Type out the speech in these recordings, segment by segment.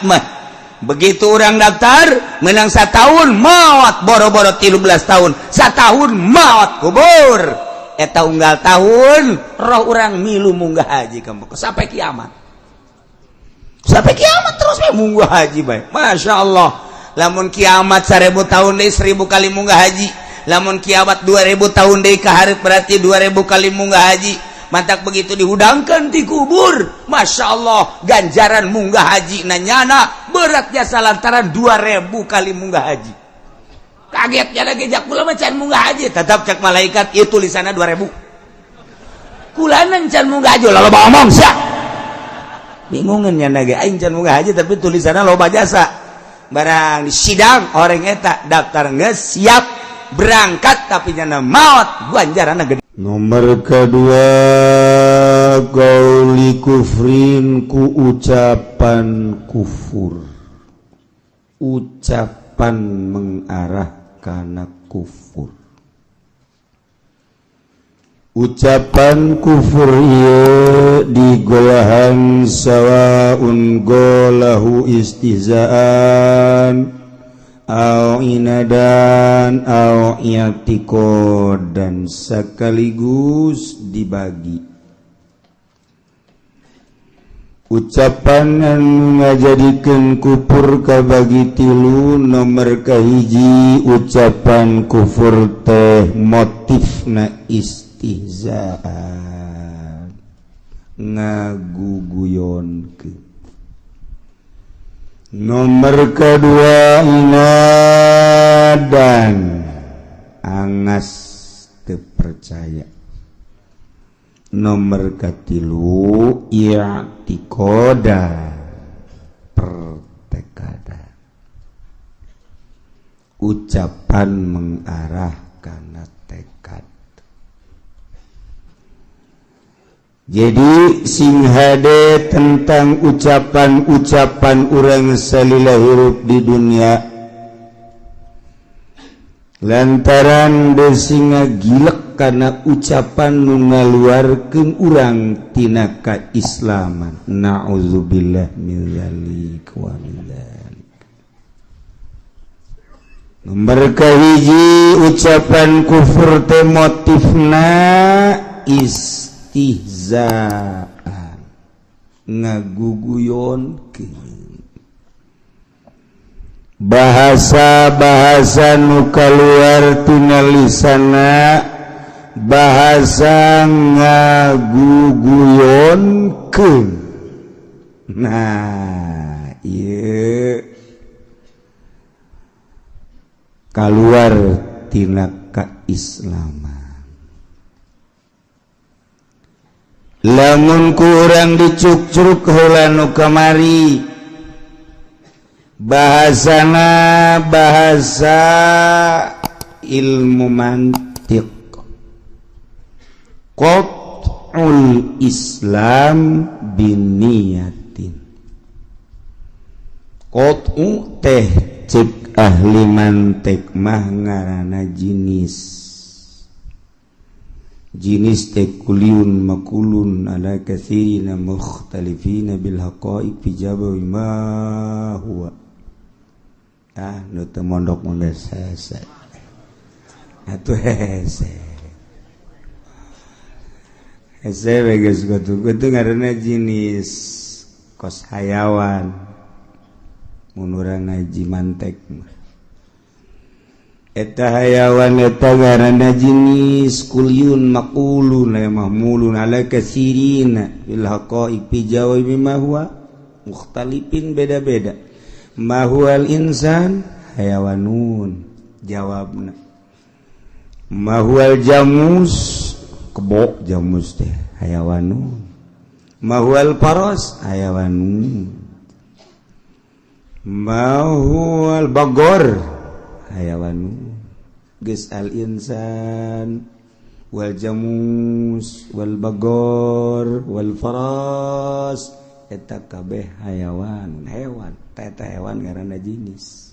mah. Begitu orang daftar menang setahun maot, boro-boro 13 tahun, setahun maot, kubur. Eta unggal tahun roh orang milu munggah haji kamu sampai kiamat, sampai kiamat terus we munggah haji bae. Masya Allah, lamun kiamat 1000 tahun deui, 1000 kali munggah haji. Lamun kiamat 2000 tahun deui ka hareup, berarti 2000 kali munggah haji. Mantak begitu dihudangkan di kubur, Masya Allah, ganjaran munggah haji nanyana beratnya salantaran 2000 kali munggah haji. Kagetnya lagi jak kula mah can munggah haji, tetap cek malaikat itu tulisannya 2000. Kulanan can munggah haji, lalu ngomong sia bingungan nya ge aing can munggah haji, tapi tulisannya loba jasa. Barang di sidang orang eta daftar geus siap berangkat, tapi nyana maot, ganjaranna gede. Nomor kedua, qauli kufrin, ku ucapan kufur, ucapan mengarah kana kufur. Ucapan kufur ieu digolahan sawaun qalahu istihzaan aw inadan aw i'tiqodan, sekaligus dibagi. Ucapan anu ngajadikeun kufur kabagi tilu. Nomor kahiji, ucapan kufur teh motifna istihzaan, ngaguguyonkeun. Nomor kedua, inadan, angas terpercaya. Nomor katilu, i'tikoda, pertekada, ucapan mengarah karena tekad. Jadi sing hade tentang ucapan-ucapan urang salila hirup di dunia, lantaran desinga gilek karena ucapan nu ngaluarkeun urang tina kaislaman. Na'udzubillah min dzalik wa min dzalik. Nomor kahiji, ucapan kufur teh motifna istihzaan, ngaguguyonkeun, bahasa-bahasa nu kaluar tina lisana bahasa ngaguguyonkeun. Nah, ieu kaluar tina kaislaman. Lamun kurang dicukcruk heula nu kamari, bahasana bahasa ilmu mantiq, qat'ul Islam biniyatin. Qat'u teh cek ahli mantik mah ngaranna jenis. Jenis teh kuliun makulun ala katsirina mukhtalifina bil haqaiq fi jawabi ma huwa. Ah, nu teu mondok mah hese atuh, hese hese we geus kutu kutu. Ngaranna jenis kos hayawan mun urang ngaji mantek mah. Eta hayawan eta ngaranna jenis kuliun maqulun la mahmulun ala katsirina bil haqaiq fi jawabi ma huwa mukhtalifin, beda-beda. Ma huwal insan? Hayawanun jawabna. Ma huwal jamus? Kebo jamus teh hayawanun. Ma huwal faras? Hayawanun. Ma huwal bagor? Hayawanun. Geus al insan wal jamus wal bagor wal faras eta kabeh hayawan, hewan. Eta hewan ngaranna jenis.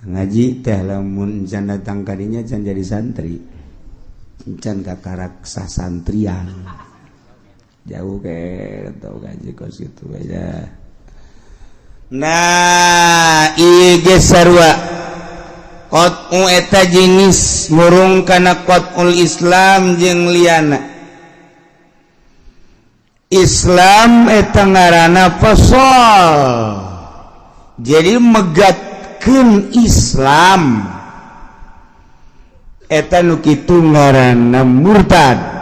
Ngaji teh lamun can datang kadinya, can jadi santri, can kakarak sasantrian, jauh ke tau ngaji kos gitu aja. Nah, ieu ge sarua qat'u eta jenis murung kana qat'ul Islam jeung liana. Islam eta ngaranna fasal, jadi megatkeun Islam eta nu kitu ngaranna murtad.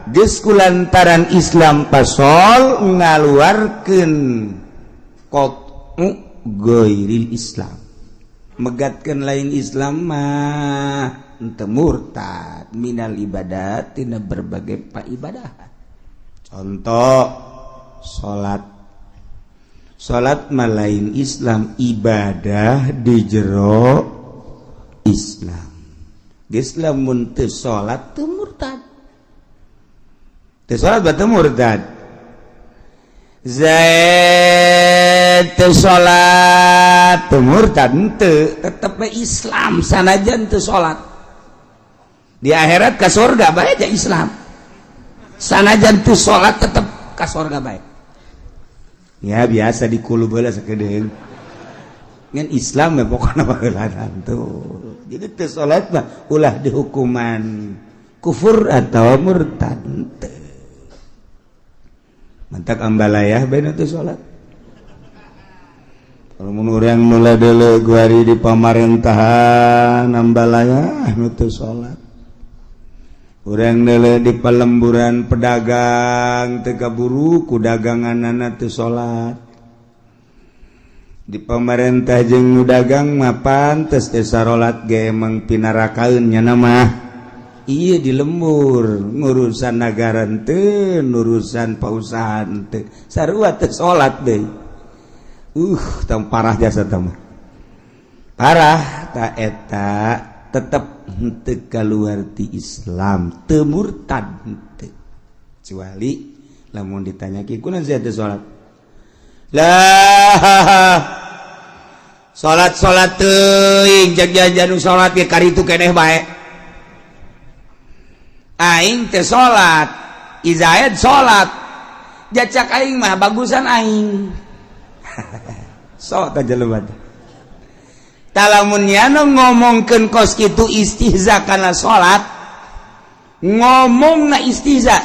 Geus kulantaran Islam pasol ngaluarkeun qat'u ghairil Islam, megatkeun lain Islam mah henteu murtad minal ibadat, tina berbagai ibadah. Contoh salat, salat mah lain Islam, ibadah di jero Islam. Geus lamun teu salat teu murtad, teu salat berarti murtad. Zaid teu salat teu murtad henteu, tetep we Islam sanajan teu salat. Di akhirat ka surga bae aja Islam, sanajan teu salat tetep ka surga bae. Ya biasa di kulub heula sakedeung ngan Islam ya pokokna baheula tuh. Jadi teu salat mah ulah dihukuman kufur atau murtad teu. Mantak ambalayah bae teu salat. Kalau mun urang nu deuleu guari di pamarentahan ambalayah nu teu salat. Urang deuleu di pelemburan pedagang teu kaburu ku daganganana teu salat. Di pemerintah jeung nu dagang mah pantes teu sarolat ge emang pinarakaeun nya mah. Iya di lembur ngurusan nagara teu, ngurusan pausahaan teu, sarua teu salat deui. Tang parah jasa tah mah. Parah ta eta tetep henteu kaluar ti Islam, teu murtad henteu. Kecuali lamun ditanya ki kunaon sia teu salat? Lah, salat salat teuing jag nu salat ge karitu keneh bae. Aing teh salat, Izaid salat. Jacak aing mah bagusan aing. Sok ta jelema teh. Talamun nyana ngomongkeun kos kitu istihza kana salat, ngomongna istihza.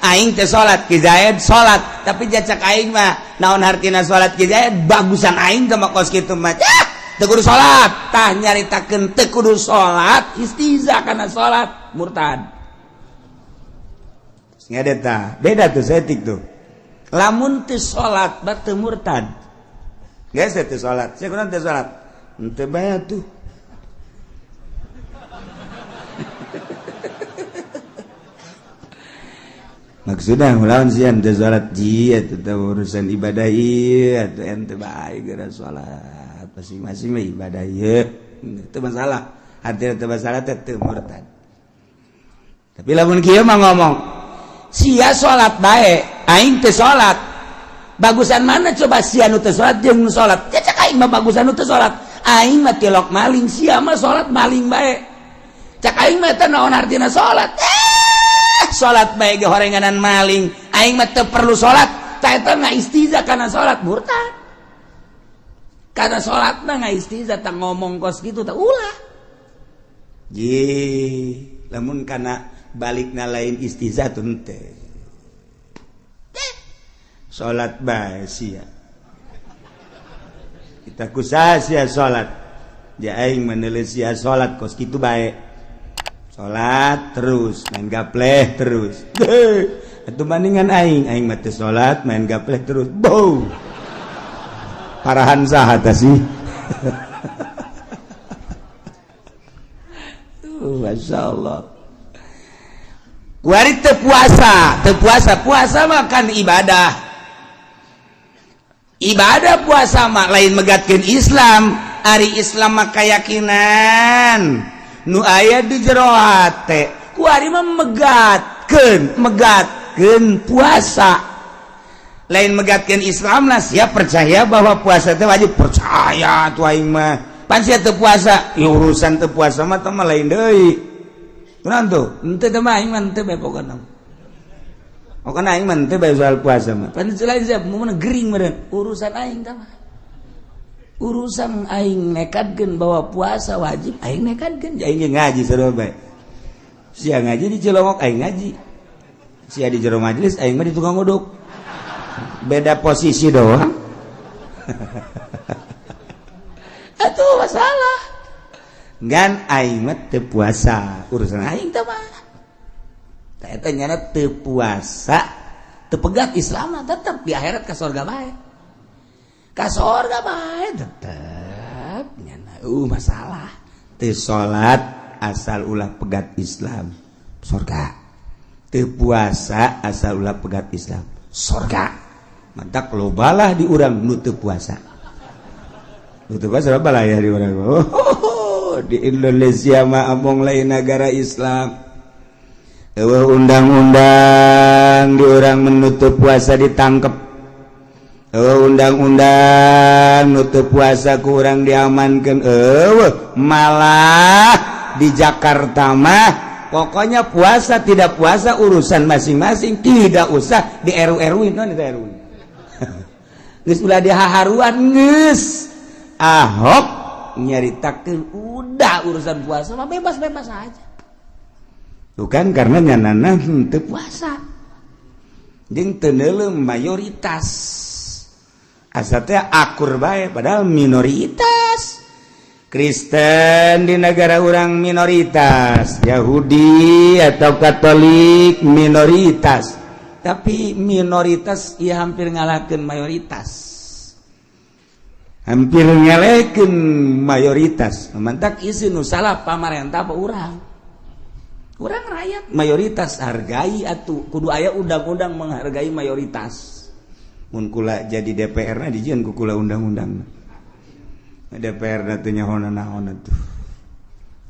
Aing teh salat, Ki Zaid salat, tapi jacak aing mah naon hartina salat Ki Zaid bagusan aing sama kos kitu mah. Ah, teu kudu salat. Tah nyaritakeun teu kudu salat, istihza kana salat, murtad. Ngede tah, beda tuh setik tuh. Lamun teu salat teu murtad. Geus teu salat, sia kunaon teu salat? Henteu bae tuh. Maksudnya lawan sia teu salat ji eta teh urusan ibadah ieu atuh ente bae geura salat masing-masing mah ibadah ieu. Teu masalah. Artinya teu masalah teh teu murtad. Tapi lamun kieu mah ngomong sia salat bae, aing teu salat. Bagusan mana coba sia nu teu salat jeung nu salat? Ya cek aing mah bagusan nu teu salat. Aing mah tilok maling, sia mah salat maling bae. Cek aing mah teh naon artina salat? Salat bae ge horenganan maling. Aing mah teu perlu salat. Tah eta ngaistiza kana salat murtad. Karena salatna ngaistiza tah ngomong kos kitu tah ulah. Ye, lamun kana balikna lain istiza teh teu. Salat bae sia. Kita kusaha sia salat. Ja aing meneuleuh sia salat kos kitu bae. Salat terus, main gapleh terus. Atuh bandingan aing, aing mah teu salat, main gapleh terus. Bau. Parahan saha tah sih? Masya Allah. Kuari teu puasa, teu puasa, puasa mah kan ibadah. Ibadah puasa mah lain megatkeun Islam, ari Islam mah keyakinan nu aya di jero hate. Kuari mah megatkeun, megatkeun puasa. Lain megatkeun Islam lah, siap percaya bahwa puasa teh wajib, percaya tuh aing mah. Pan sia teu puasa, ya urusan teu puasa mah teh mah lain deui. Kunaon tuh? Henteu teh mah aing mah henteu bae pokona. Pokona aing mah henteu bae soal puasa mah. Pan lain siap mun gering meureun urusan aing teh mah. Urusan aing nekatkeun bahwa puasa wajib, aing nekatkeun, aing ge ngaji sarua bae. Sia ngaji di Cilongok, aing ngaji. Sia di jero majelis, aing mah di tukang uduk. Beda posisi doang. Atuh masalah. Ngan aing mah teu puasa, urusan aing teh mah. Tah eta nyana teu puasa, teu pegat Islam mah tetep di akhirat ka surga bae. Ka sorga bae tetep nyana masalah. Teu salat asal ulah pegat Islam, sorga. Teu puasa asal ulah pegat Islam, sorga. Mantak lobalah di urang nu teu puasa. Nu teu puasa loba lah ya di urang. Oh, di Indonesia mah among lain negara Islam. Eueuh undang-undang di urang menutup puasa ditangkep. Eueuh undang-undang nutup puasa ku urang diamankeun. Eueuh malah di Jakarta mah pokoknya puasa tidak puasa urusan masing-masing, tidak usah di RU-RU non di RU. Geus ulah dihaharuan geus. Ahok nyaritakeun udah urusan puasa mah bebas-bebas aja. Bukan karena nyanana teu puasa. Jeung teu neuleum mayoritas. Asa teh akur bae padahal minoritas. Kristen di negara orang minoritas, Yahudi atau Katolik minoritas. Tapi minoritas ia hampir ngalahkeun mayoritas. Hampir ngalahkeun mayoritas. Mantak isi nu salah pamarentah apa urang? Urang rakyat mayoritas hargai atuh, kudu aya undang-undang menghargai mayoritas. Mun kula jadi DPR na dijieun ku kula undang-undang. DPR na teu nyaho naon atuh.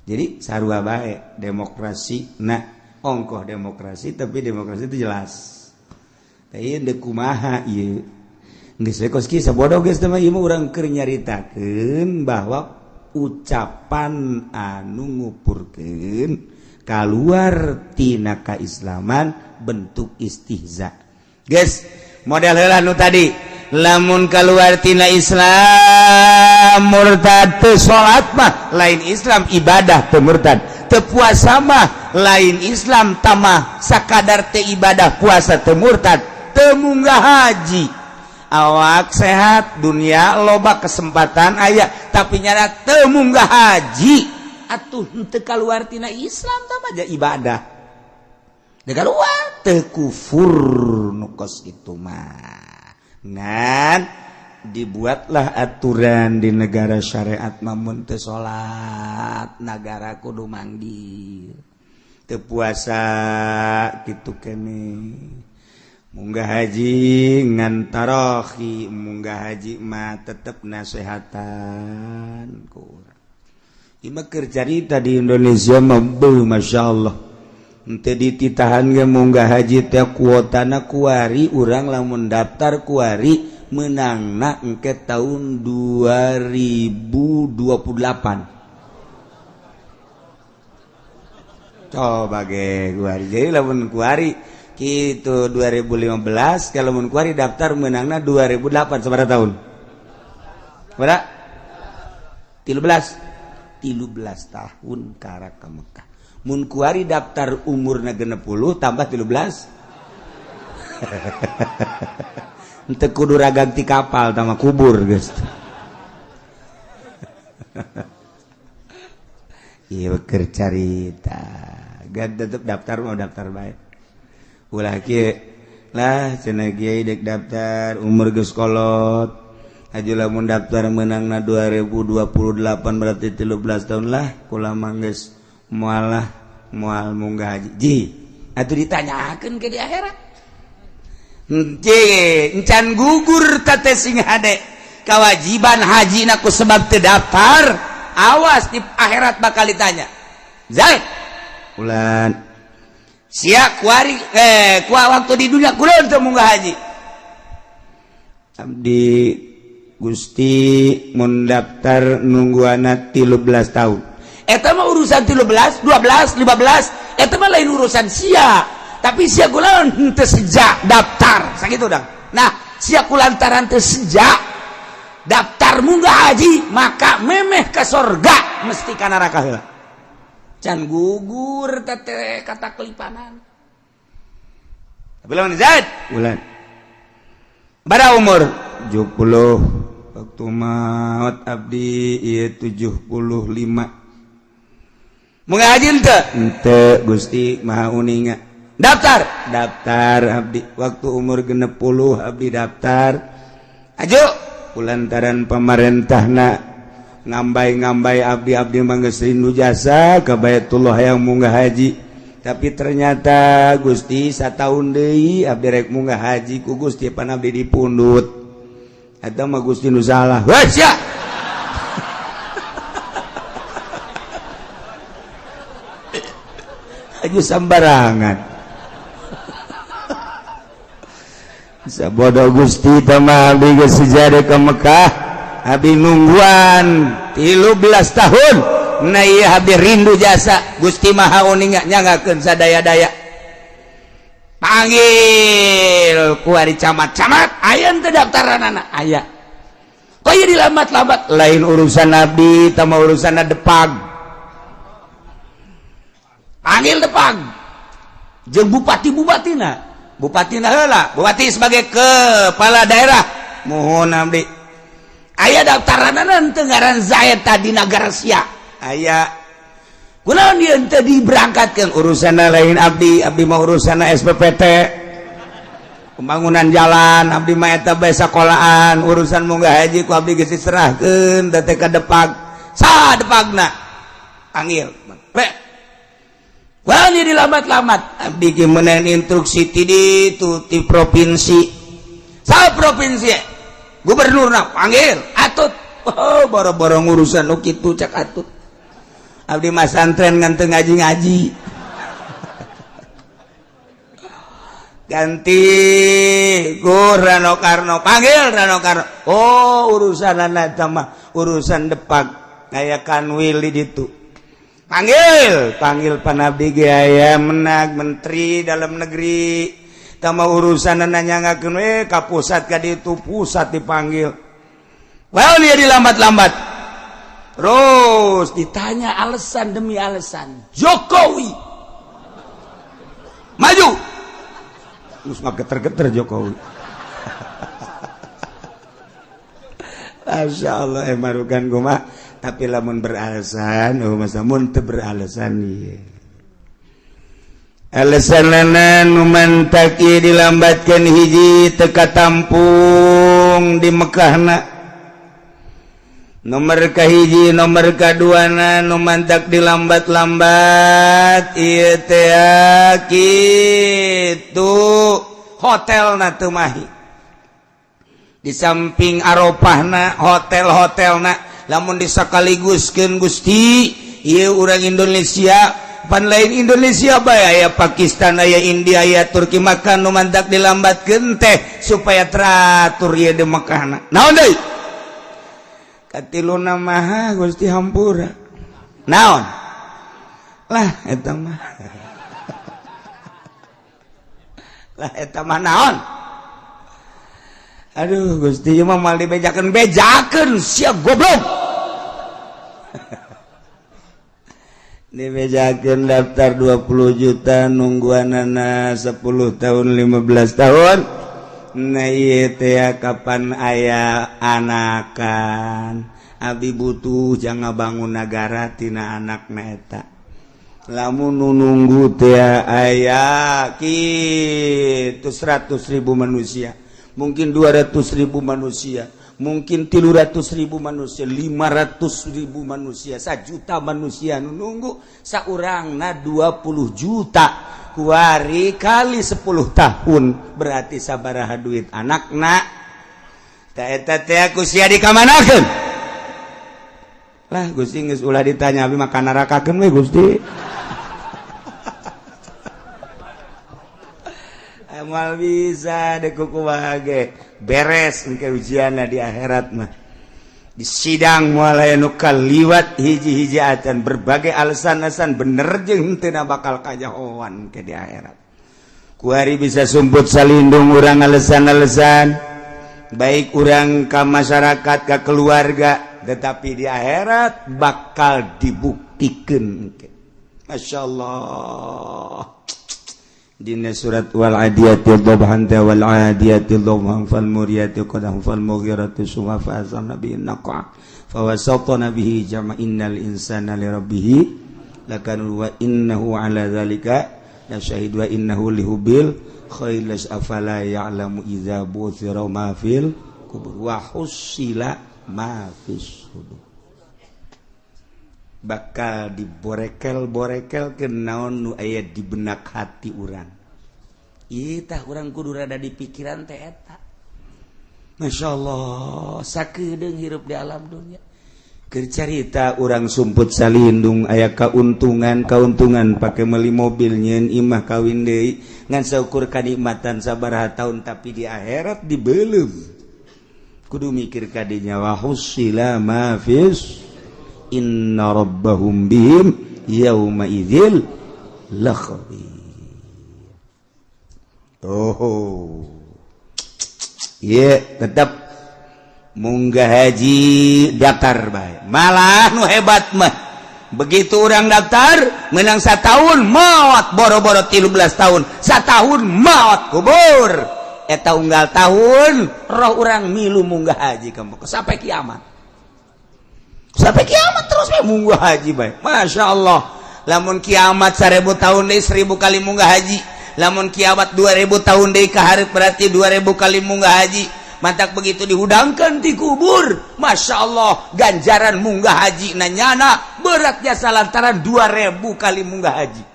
Jadi sarua bae demokrasi, nah ongkoh demokrasi tapi demokrasi itu jelas. Tah ieu deuk kumaha ieu? Geus we kos kieu sabodo geus teh mah ieu mah urang keur nyaritakeun bahwa ucapan anu ngupurkeun kaluar tina kaislaman bentuk istihza. Geus model heula nu tadi, lamun keluar tina Islam murtad, teu salat mah lain Islam, ibadah teu murtad, teu puasa mah lain Islam, tamah sakadar teu ibadah puasa teu murtad, teu munggah haji awak sehat dunia loba kesempatan aya tapi nyana teu munggah haji atuh teu kaluar tina Islam tah aja ibadah teu kaluar, teu kufur nu kos kitu mah. Ngan dibuatlah aturan di negara syariat mamun teu salat nagara kudu manggil, teu puasa kitu kene, munggah haji ngan tarohi, munggah haji mah tetep nasehatan ku urang. Ieu mah keur carita di Indonesia mah beuh, Masya Allah. Henteu dititahan ge munggah haji teh kuotana kuari urang lamun daftar kuari menangna engke tahun 2028. Coba ge kuari, jadi lamun kuari gitu 2015, kalau mun kuari daftar menangna 2008, sabaraha tahun? Berapa? 13 13 tahun karak ka Mekah. Mun kuari daftar umurna 60 tambah 13, henteu kudu raganti kapal tama kubur geus. Ieu keur carita. Gan tetep daftar mau daftar bae. Ulah kieu lah cenah kiai dek daftar umur geus kolot. Haji lamun daftar menangna 2028 berarti 13 tahun lah kula mah geus moal lah moal munggah haji. Ji atuh ditanyakeun ke di akhirat. Henteu encan gugur teh sing hade kewajiban haji ku sebab teu daftar, awas di akhirat bakal ditanya. Zaid ulan sia kuari ku waktu di dunia kunaon teu munggah haji? Abdi Gusti mun daftar nungguana 13 tahun. Eta mah urusan 13, 12, 15, eta mah lain urusan sia, tapi sia kunaon henteu sejak daftar sakitu dang. Nah, sia kulantaran teu sejak Daftar munggah haji, maka memeh ke sorga mesti ka neraka heula. Can gugur teh kata kelipanan. Tapi lamun Zaid bulan pada umur 70, waktu maut abdi ieu 75. Munggah haji henteu? Henteu, Gusti Maha Uninga. Daftar. Daftar abdi waktu umur 60, abdi daftar. Aju. Kulantaran pemerintahna ngambay-ngambay abdi, abdi mah geus rindu jasa ka Baitullah yang munggah haji, tapi ternyata Gusti satahun deui abdi rek munggah haji, ku Gusti pan abdi dipundut. Eta mah Gusti nu salah. Wah, sia. Aju sambarangan. Bisa bodoh Gusti tama abdi geus sejarah ke Mekah, abdi nungguan 13 tahun. Nah iya, abdi rindu jasa, Gusti Maha Uninga nyangakeun sadaya-daya. Panggil kuari camat-camat, aya teu daftaranana? Aya. Kok ieu dilambat-lambat? Lain urusan abdi, tama urusan depag. Panggil depag jeung bupati-bupatina. Bupatina heula, bupati sebagai kepala daerah, Mohon abdi. Aya daftaranana teu ngaran Zaid tadi nagara sia? Aya. Kunaon ieu teu diberangkatkeun? Urusan lain abdi, abdi mah urusan SPPT pembangunan jalan, abdi mah eta bae sekolahan. Urusan munggah haji ku abdi geus diserahkeun teh ka depag. Saha depagna? Panggil. Pe. Wah, ini dilambat-lambat. Abdi ge meunang instruksi ti ditu ti provinsi. Saha provinsi? Gubernurna panggil. Atut. Oh, boro-boro urusan nu kitu cak atut. Abdi mah santren ngan teu ngaji-ngaji. Ganti ku Rano Karno, panggil Rano Karno. Oh, urusan eta mah urusan depag aya kanwil di ditu. Panggil. Panggil panabdi ge aya menag menteri dalam negeri. Tama urusan nanyangakeun we ka pusat, ka ditu pusat dipanggil. Well, dia dilambat-lambat. Terus ditanya alasan demi alasan. Jokowi maju. Terus mah geter-geter Jokowi. Masya Allah, emarukan gua tapi lamun beralasan, oh masa mun teu beralasan ieu. Alasan nu mantaki dilambatkeun hiji teu katampung di Mekahna. Nomor kahiji, nomor kaduana nu mantak dilambat-lambat ieu teh kitu hotelna teu mahi. Di samping Arafahna, hotel-hotelna lamun disakaliguskeun Gusti, ieu urang Indonesia pan lain Indonesia bae, aya Pakistan, aya India, aya Turki, maka nu mantak dilambatkeun teh supaya teratur ieu di Mekahna. Naon deui? Katiluna mah Gusti hampura. Naon? Lah eta mah. Lah eta mah naon? Aduh Gusti ieu mah moal dibejakeun. Bejakeun sia goblok. Dibejakeun daftar 20 juta nungguanana 10 tahun 15 tahun. Nah ieu teh kapan aya anakan? Abdi butuh jangan bangun nagara tina anakna eta. Lamun nu nunggu teh aya kitu 100.000 manusia, mungkin 200.000 manusia, mungkin 300.000 manusia, 500.000 manusia, 1 juta manusia nu nunggu saurangna 20 juta kuari kali 10 tahun berarti sabaraha duit anakna. Ta eta teh ku sia dikamanakeun? Lah Gusti geus ulah ditanya, abdi mah ka nerakakeun we Gusti. Amal bisa deh kuku wage beres engke ujianna di akhirat mah. Di sidang moal aya nu kaliwat hiji-hiji acan berbagai alasan-alasan bener jeung henteu bakal kajahoan ke di akhirat. Kuari bisa sumput salindung urang alasan-alasan. baik urang ka masyarakat, ka keluarga, tetapi di akhirat bakal dibuktikan. Masya Allah. Dina surat wal adiyati dhabhan, wal adiyati dhabhan, fal muriyati qadhan, fal mughirati subha, fa asarna bihi naqa, fa wasatna bihi jama, innal insana li rabbih lakanud, wa innahu ala dzalika lasyahid, wa innahu lihubbil khair afala ya'lamu idza bu'thira ma fil kubur wa husila ma fis sudur. Bakal diborekel-borekel ke naon nu aya di benak hati urang. Ieu tah urang kudu rada di pikiran teh eta. Masya Allah, sakedeung hirup di alam dunia. Keur carita urang sumput salindung aya kauntungan, kauntungan pake meuli mobil, nyieun imah, kawin deui, ngan saukur kanikmatan sabaraha tahun, tapi di akhirat dibeuleum. Kudu mikir kadinya, wa husila ma fis inna rabbahum bihim yauma idzil lakhabir. Oh iya, tetap munggah haji, daftar bae. Malah nu hebat mah begitu orang daftar menang setahun maut, boro-boro 13 tahun, setahun maut, kubur. Eta unggal tahun roh orang milu munggah haji kamu sampai kiamat, sampai kiamat terus we munggah haji bae. Masya Allah, lamun kiamat 1000 tahun deui, 1000 kali munggah haji. Lamun kiamat 2000 tahun deui ka hareup, berarti 2000 kali munggah haji. Mantak begitu dihudangkan di kubur, Masya Allah, ganjaran munggah haji nanyana beratnya salantaran 2000 kali munggah haji.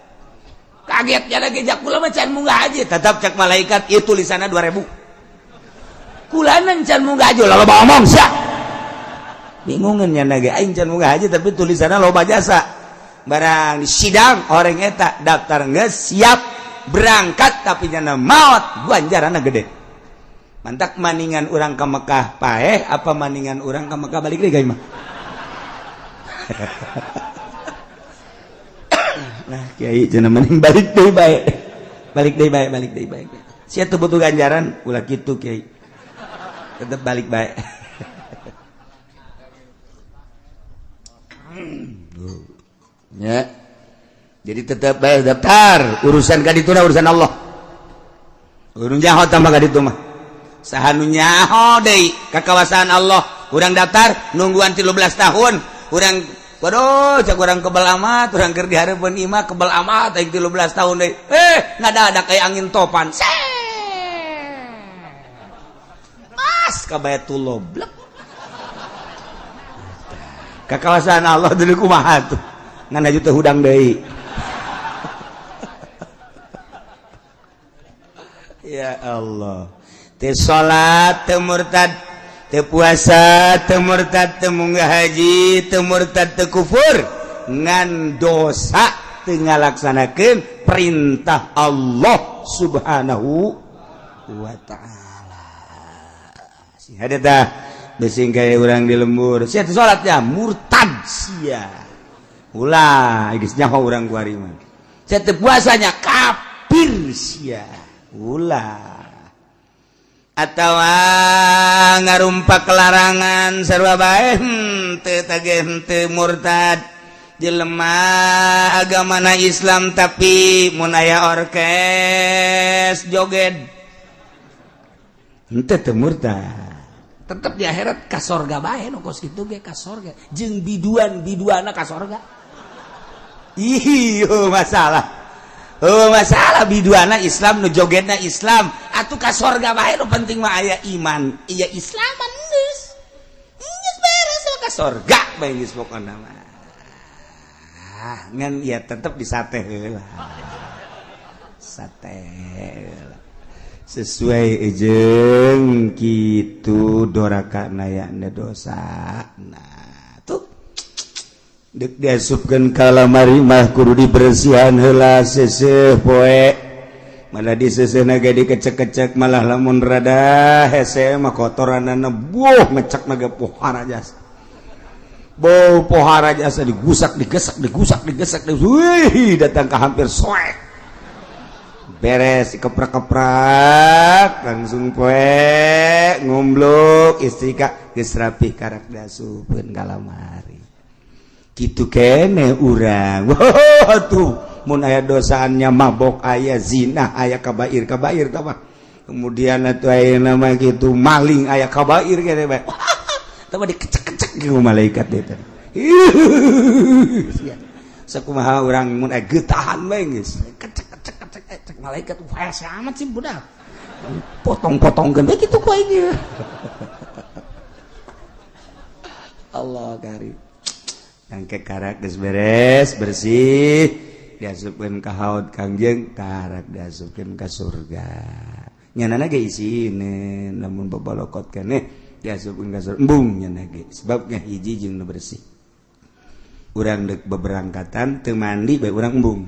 Kagetnya lagi, jak kula mah can munggah haji, tetap cak malaikat itu tulisannya 2000. Kulanan can munggah haji, lalu omong sia. Bingungan nyana ge, aing can munggah haji tapi tulisannya loba jasa. Barang di sidang orang eta daftar geus siap berangkat tapi nyana maot, ganjaranna gede. Mantak maningan urang ke Mekah paeh apa maningan urang ke Mekah balik deui mah. Nah, kiai cenah mending balik deui bae. Balik deui bae, balik deui bae. Sia teu butuh ganjaran, ulah kitu kiai. Tetep balik bae. Ya. Jadi tetap bae daftar, urusan ka ditu urusan Allah. Urun nyaho tambah ka ditu mah. Saha nu nyaho deui ka kawasaan Allah. Urang daftar nungguan 13 tahun, urang waduh cak urang kebel amat, urang keur dihareupeun imah kebel amat aing 13 tahun deui. Ngadadak kayak angin topan. Pas ka Baitullah blek. Ka kawasaan Allah deui kumaha tuh? Ngan aju teu hudang deui. Ya Allah. Teu salat teu murtad, teu puasa teu murtad, teu munggah haji teu murtad, teu kufur, ngan dosa teu ngalaksanakeun perintah Allah Subhanahu wa ta'ala. Si hade tah besing kaya urang di lembur, sia teu salatnya murtad sia. Ulah geus nyaho urang kuari mah. Sia teu puasanya kafir sia. Ulah. Atawa ngarumpak larangan sarua bae henteu tage henteu murtad. Jelema agamana Islam tapi mun aya orkes joget henteu teu murtad. Tetep di akhirat ka sorga bae nu kos kitu ge, ka sorga jeung biduan biduana ka sorga. Ih, masalah. Oh, masalah biduana Islam, nu jogetna Islam atuh ka sorga bae. Nu penting mah aya iman, iya Islaman, geus geus beres ka sorga bae geus pokona mah. Ah, ngan ya tetep di sate heula, sate heula sesuai jeung kitu doraka nayana dosa. Nah tuh dek diasupkeun ka lamari mah kudu dibersihan heula seuseuh poe. Mana di seuseuhna ge dikecek-kecek, malah lamun rada hese mah kotoranana buh ngecek na ge pohara jasa. Bau pohara jasa, digusak, digesak, digusak, digesek, wih datang ke hampir soek. Beres keprak-keprak, langsung poe ngumbluk, istri ka geus rapih, karak diasupkeun ka lamari. Kitu kene urang. Wah, tuh mun aya dosaannya, mabok aya, zina aya, kabair kabair tah mah. Kemudian atuh aya nama gitu, maling aya, kabair kene bae. Tah mah dikecek-kecek ku malaikat teh. Sakumaha urang mun aya getahan bae geus kecek kecek kecek kecek malaikat. Wah, amat sih budak, potong-potongkeun bae kitu ku aing. Allah kari. Engke karak geus beres bersih, diasupkeun ka haud Kangjeng, karak diasupkeun ka surga. Nyanana ge isine, lamun babalokot keneh diasupkeun ka surga, embung nyana ge, sebab hiji jeung nu bersih. Urang dek beberangkatan teu mandi bae urang embung.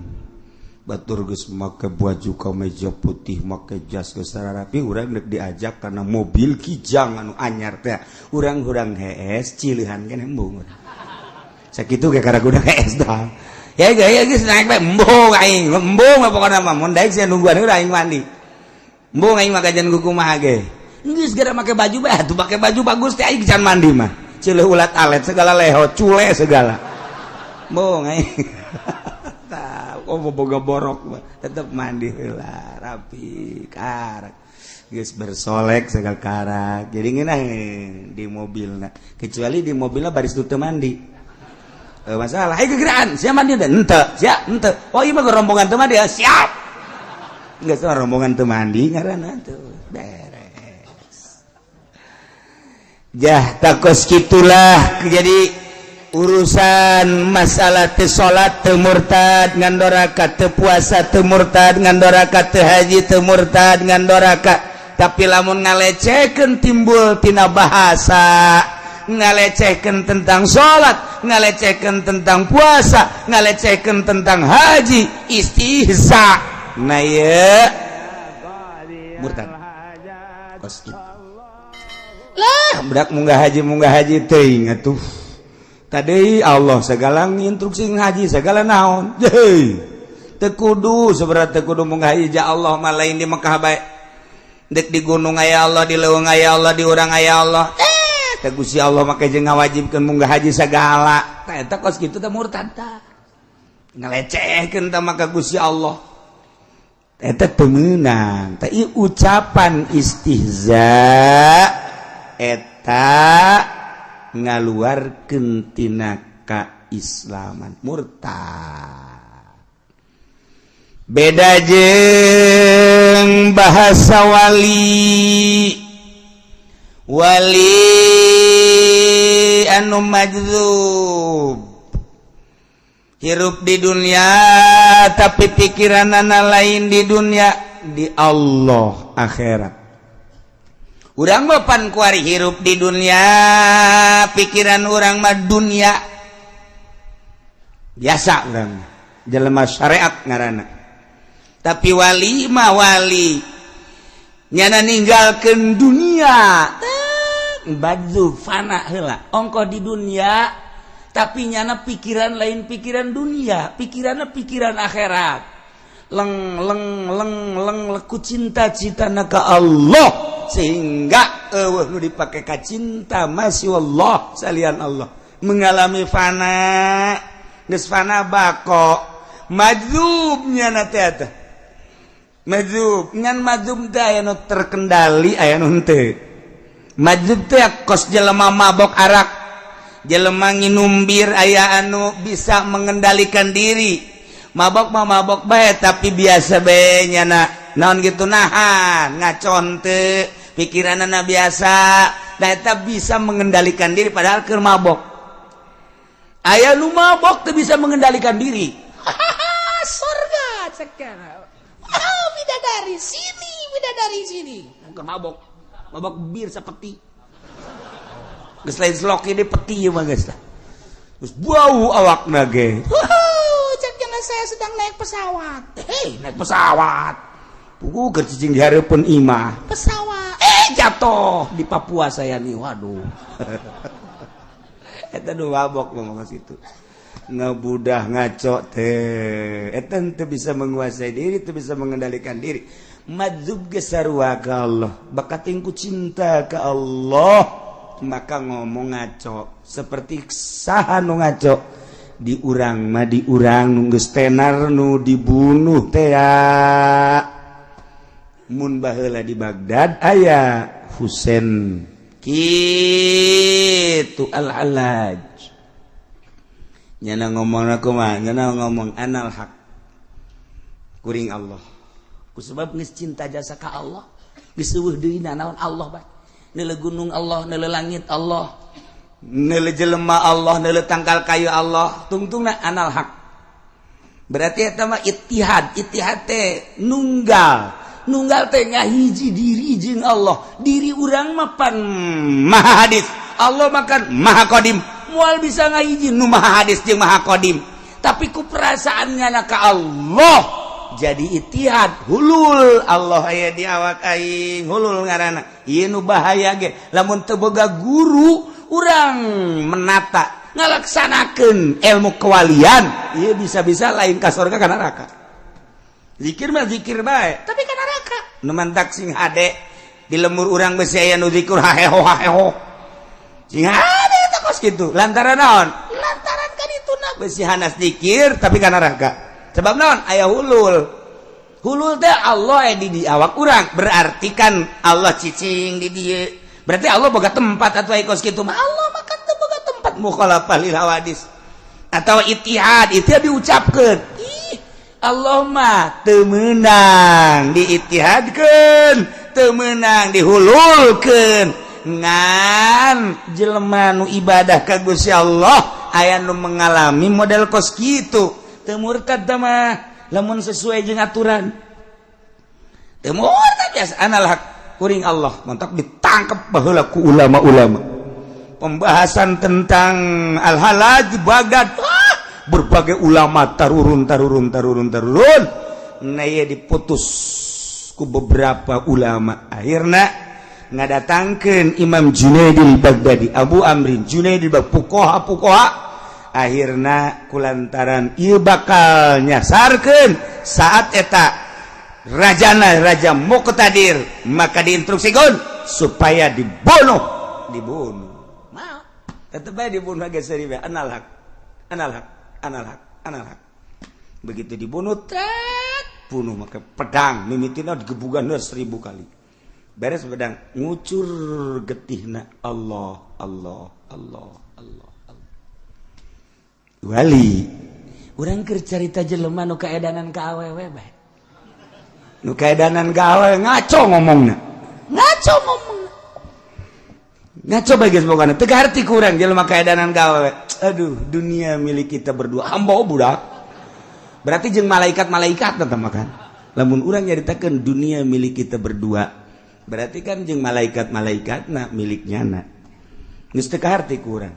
Batur geus make baju kemeja putih, make jas geus rapi, urang dek diajak karena mobil Kijang anu anyar teh, urang hurang hees, cilihan keneh, embung. Sakitu ge karena udah hees dah ya gaya geus naik bae, embung aing, embung mah pokona mah. Mun daek sia nungguan heula, aing mandi, embung aing mah kajian kumaha ge. Geus gara make baju bae atuh, make baju bagus teh aing can mandi mah cileuh, ulat alet segala, leho cule segala, embung aing. Oh, boga borok mah tetep mandi heula, rapi, karak geus bersolek segala, karak jadi ngeunah di mobilna. Kecuali di mobilna baris teu mandi, masalah. Ayo gegeraan siap mandi dan ente siap ente. Oh, iya mah rombongan teu mandi ya, siap. Enggak sama rombongan teu mandi ngaranna tuh beres. Jah, takos gitulah. Jadi urusan masalah teu salat teu murtad ngan doraka, teu puasa teu murtad ngan doraka, teu haji teu murtad ngan doraka. Tapi lamun ngalecehkeun, timbul tina bahasa, ngalecehkeun tentang salat, ngalecehkeun tentang puasa, ngalecehkeun tentang haji, istihza, nah ye murtad. Kos kitu lah budak munggah haji, munggah haji teuing atuh. Tadi Allah segala instruksi haji segala naon. Hei, teu kudu sebenarnya, teu kudu munggah haji. Ja Allah mah lain di Mekah bae, dek di gunung aya Allah, di leuweung aya Allah, di urang aya Allah. Teh Gusti Allah make jeung ngawajibkeun munggah haji segala. Tah, eta kos kitu teh murtad tah, ngalecehkeun tah maka Gusti Allah. Eta teu meunang tah ieu ucapan istihza, eta ngaluarkeun tina kaislaman, murtad. Beda jeung bahasa wali, wali anu majzub, hirup di dunia tapi pikiranana lain di dunia, di Allah, akhirat. Urang mah pan kuari hirup di dunia, pikiran urang mah dunia biasa, urang jelema syariat ngaranna. Tapi wali mah wali nyana ninggalkeun dunia, baju fana heula ongkoh di dunia, tapi nyana pikiran lain pikiran dunia, pikirannya pikiran akhirat. Leng leng leng leng leku cinta-cita ka Allah, sehingga eueuh nu dipake ka cinta masih Allah, salian Allah. Mengalami fana, geus fana bako, majzubnya na teh. Eta majzub, ngan majzub teh aya nu terkendali, aya nu henteu. Majzub teh kos jelema mabok arak, jelema nginum bir, aya anu bisa mengendalikan diri. Mabok mah mabok bae, tapi biasa bae nyana, naon gitu, nahan ngacon teu, pikiranana biasa. Nah, eta bisa mengendalikan diri padahal keur mabok. Aya nu mabok teu bisa mengendalikan diri. Surga sekarang. Wow, bidadari sini, bidadari sini. Bukan mabok, mabok bir sepeti. Geus lain slok ini, peti mah geus lah. Terus bau awakna ge. Cek jangan, saya sedang naik pesawat. Hei, naik pesawat. Pugu keur cicing di hareupeun imah. Pesawat. Eh, jatuh di Papua saya nih. Waduh. Eta nu mabok ngomong situ. Ngabudah ngaco teh eta teu bisa menguasai diri, teu bisa mengendalikan diri. Madzub ge sarua ka Allah, bakating ku cinta ka Allah maka ngomong ngaco. Seperti saha nu ngaco di urang mah, di urang nu geus tenar nu dibunuh teh ya. Mun baheula di Baghdad aya Husain kitu, Al-Hallaj nyana ngomong, aku mah nyana ngomong anal haq, kuring Allah, kusebab geus cinta jasa ka Allah, geus euweuh deui naon Allah bae. Neuleu gunung Allah, neuleu langit Allah, neuleu jelema Allah, neuleu tangkal kayu Allah, tungtungna anal haq. Berarti eta mah ittihad. Ittihad teh nunggal, nunggal teh ngahiji diri jeung Allah. Diri urang mah pan maha hadis, Allah makan maha qadim, moal bisa ngahiji nu maha hadis jeung maha qadim. Tapi ku perasaannya ka Allah jadi ittihad, hulul, Allah aya di awak aing, hulul ngaranna. Ieu nu bahaya ge lamun teu boga guru urang menata ngalaksanakeun ilmu kewalian, ieu bisa-bisa lain ka surga, ka neraka. Zikir mah zikir bae, tapi ka neraka. Nu mantak sing hade di lemur urang besi aya nu zikir haheho haheho, sing hade eta kos kitu. Lantaran naon? Lantaran kan itu na besi hanas zikir tapi ka neraka. Sebab naon? Aya hulul. Hulul teh Allah aya di awak urang, berarti kan Allah cicing di dieu, berarti Allah boga tempat atau kos kitu mah. Allah mah kan teu boga tempat, mukhalafah lil hawadis. Atau ittihad, itu diucapkeun, ih Allah mah teu meunang diittihadkeun, teu meunang dihululkeun. Ngan jelema nu ibadah ka Gusti Allah aya nu mengalami model kos kitu, teu murtad mah lamun sesuai jeung aturan, teu murtad. Biasa anal haq, kuring Allah. Mantap, ditangkap baheula ku ulama-ulama. Pembahasan tentang Al-Hallaj di Baghdad, ah, berbagai ulama tarurun tarurun tarurun tarurun. Nah, ieu diputus ku beberapa ulama. Akhirnya ngadatangkeun Imam Junaidil Baghdadi, Abu Amrin Junaidil Baghdadi, fuqaha fuqaha. Akhirna kulantaran ieu bakal nyasarkeun saat eta rajana Raja Muqtadir, maka diinstruksikan supaya dibunuh. Dibunuh mau tetep bae dibunuh geus seuri bae, anal haq, anal haq, anal haq, anal haq. Begitu dibunuh, tet, bunuh maka pedang mimitina digebugan 1000 kali, beres pedang ngucur getihna, Allah, Allah, Allah, Allah, Allah. Wali urang keur carita jelema nu kaedanan ka awewe bae. Nu kaedanan ka awewe ngaco ngomongna, ngaco ngomongna, ngaco bae geus. Pokona teu kaharti ku urang jelema kaedanan ka awewe. Aduh, dunia milik kita berdua, hamba budak. Berarti jeung malaikat-malaikat teteh makan. Lamun urang nyaritakeun dunia milik kita berdua, berarti kan jeung malaikat-malaikat na miliknya na. Geus teu kaharti ku urang.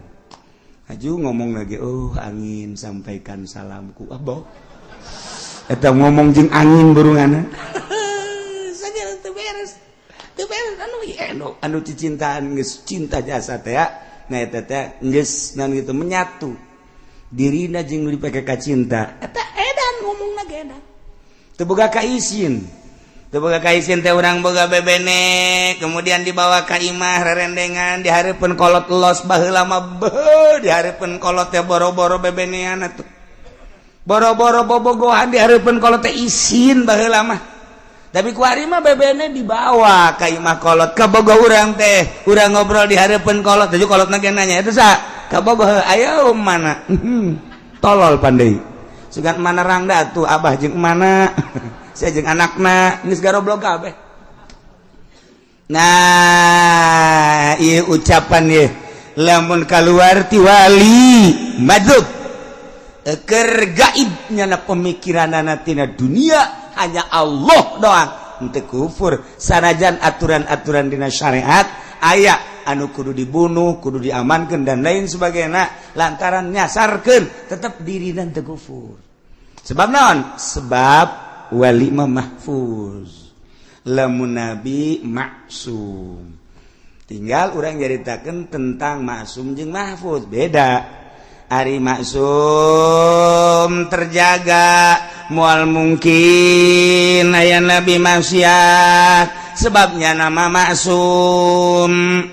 Aju ngomong lagi, "Oh angin, sampaikan salamku." Abo eta ngomong jeung angin burungana sagala teu beres, teu beres. Anu anu anu cicintaan geus cinta jasa teh ya. Nah, eta teh geus naon gitu, menyatu dirina jeung nu dipake ka cinta. Eta edan ngomongna ge, edan teu boga kaisin, teu boga kaisin teh. Urang boga bebene, kemudian dibawa ka imah, rerendengan di hareupeun kolot los. Baheula mah beuh, di hareupeun kolot teh boro-boro bebenean atuh, boro-boro bobogohan di hareupeun kolot teh isin baheula mah. Tapi ku ari mah bebene dibawa ka imah kolot, ka bogo urang teh, urang ngobrol di hareupeun kolot. Jadi kolot ge nanya, "Itu sa kabogoh ayo mana?" Tolol pandai sugan mana rangda tuh, abah jeung mana, saya jeung anakna geus garoblok kabeh. Nah, ieu ucapan ieu lamun keluar ti wali madzub keur gaib, nyana pemikiranana tina dunia hanya Allah doang, henteu kufur sanajan aturan-aturan dina syariat aya anu kudu dibunuh, kudu diamankan, dan lain sebagainya, lantaran nyasarkeun tetap diri dan teu kufur. Sebab naon? Sebab wali mah mahfuz, lamun nabi maksum. Tinggal urang nyaritakeun tentang maksum jeung mahfuz beda. Ari maksum terjaga, moal mungkin aya nabi maksiat, sebabnya nama maksum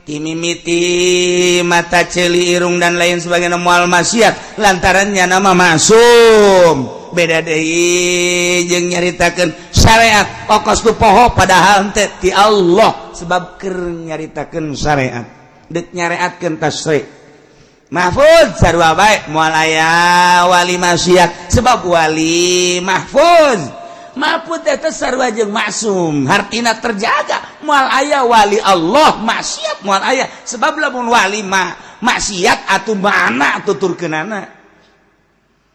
timimiti mata, celi, irung, dan lain sebagainya moal maksiat lantarannya nama maksum. Beda deui jeung nyaritakeun syariat okos ku poho, padahal teh ti Allah, sebab keur nyaritakeun syariat, dek nyareatkeun tasyri'. Mahfuz sarua bae, moal aya wali maksiat sebab wali mahfuz. Mahfuz eta sarua jeung maksum, hartina terjaga. Moal aya wali Allah maksiat, moal aya, sebab lamun wali mah maksiat atuh mana tuturkeunana.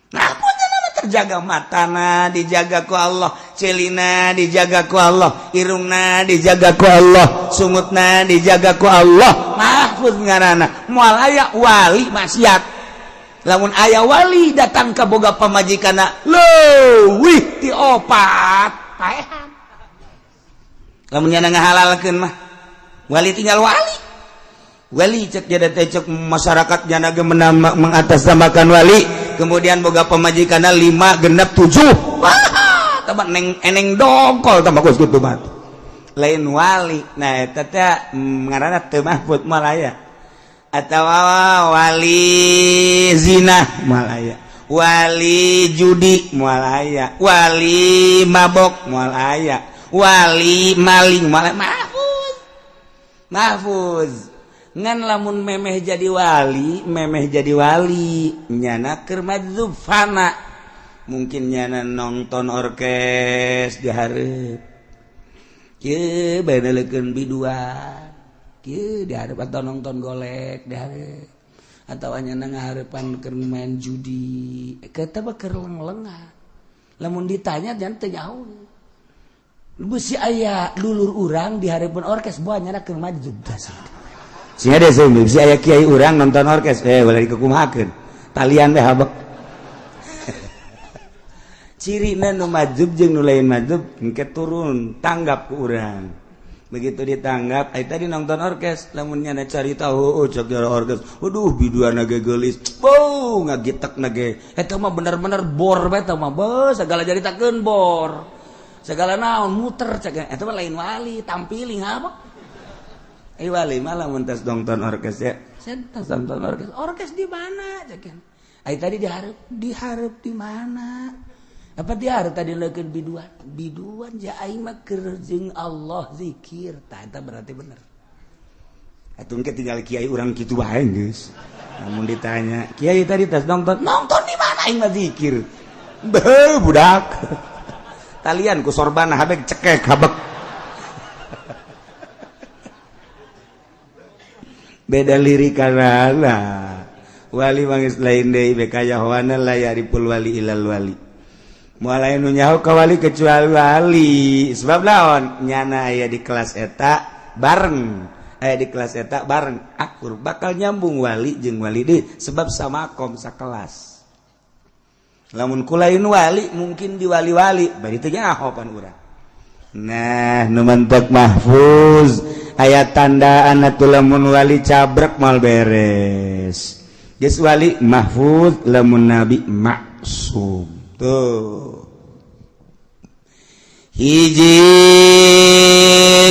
Mahfuz nama terjaga, matana dijaga ku Allah, celina dijaga ku Allah, irungna dijaga ku Allah, sungutna dijaga ku Allah. Mahfuz ngaranna, moal aya wali maksiat. Lamun aya wali datang ka boga pamajikanna leuwih ti opat, paehan. Lamun nyana ngahalalkeun mah wali tinggal wali. Wali cek jadi teh, cek masyarakat nyana ge mengatasnamakan wali, kemudian boga pamajikanna lima, genep, tujuh. Wah, tambah neng eneng dongkol, tambah kos kitu mah lain wali. Nah, eta teh ngaranna teu mahfud, moal aya. Atawa wali zina moal aya, wali judi moal aya, wali mabok moal aya, wali maling moal aya. Mahfuz, mahfuz. Ngan lamun memeh jadi wali, memeh jadi wali nyana keur madzub fana, mungkin nyana nonton orkes di hareup kieu bae, nelekeun biduan kieu di hareup, atau nonton golek di hareup, atau nyana ngahareupan keur main judi, eta mah keur leng-lengan. Lamun ditanya jangan teu nyaho. Bisi aya dulur urang di hareupeun orkes, buah nyana keur madzub. Sehingga deh, bisi aya kiai urang nonton orkes, eh, boleh dikukumahakeun talian teh habek. Ciri nu madzub jeung nu lain madzub engke turun tanggap ku urang. Begitu ditanggap, ai tadi nonton orkes, lamun nyana cari tahu, oh, cek jara orkes, waduh, biduan ge geulis, beuh, ngagitek ge eta mah bener-bener bor bae eta mah, beuh, segala jaritakeun bor, segala naon muter cek. Eta mah lain wali, tampiling apa. Eh, wali malah mun tos nonton orkes, ya saya nonton orkes. Orkes di mana cek? Ai tadi diharap, diharap di mana? Apa diharap tadi leukeun biduan? Biduan ja, aing mah keur jeung Allah zikir. Tah, eta berarti bener. Atuh engke tinggal kiai urang kitu bae geus. Lamun ditanya, "Kiai tadi tas nonton?" "Nonton di mana? Aing mah zikir." Beuh, budak. Talian ku sorban habek, cekek habek. Beda lirik karena wali mangis lain deui, bekayahoana la yariful wali ilal wali. Moal aya nu nyaho ka wali kecuali wali. Sebab naon? Nyana aya di kelas eta bareng, aya di kelas eta bareng, akur, bakal nyambung wali jeung wali deui, sebab sama kom, sakelas. Lamun kulain wali mungkin di wali-wali bari teu nyaho pan urang. Nah, nu mentek mahfuz aya tandaan atuh. Lamun wali cabrek mal beres geus, wali mahfuz. Lamun nabi maksum. Tuh, hiji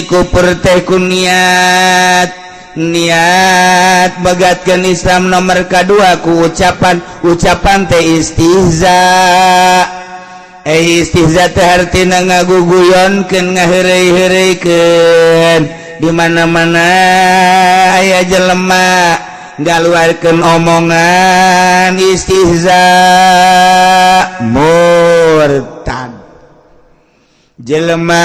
kupur teh ku niat, niat megatkeun Islam. Nomor kedua ku ucapan, ucapan teh istihza. Eh, istihza teh hartina ngaguguyonkeun, ngaheureuy-heureuikeun. Di mana-mana aya jelema ngaluarkeun omongan istihza, murtad. Jelema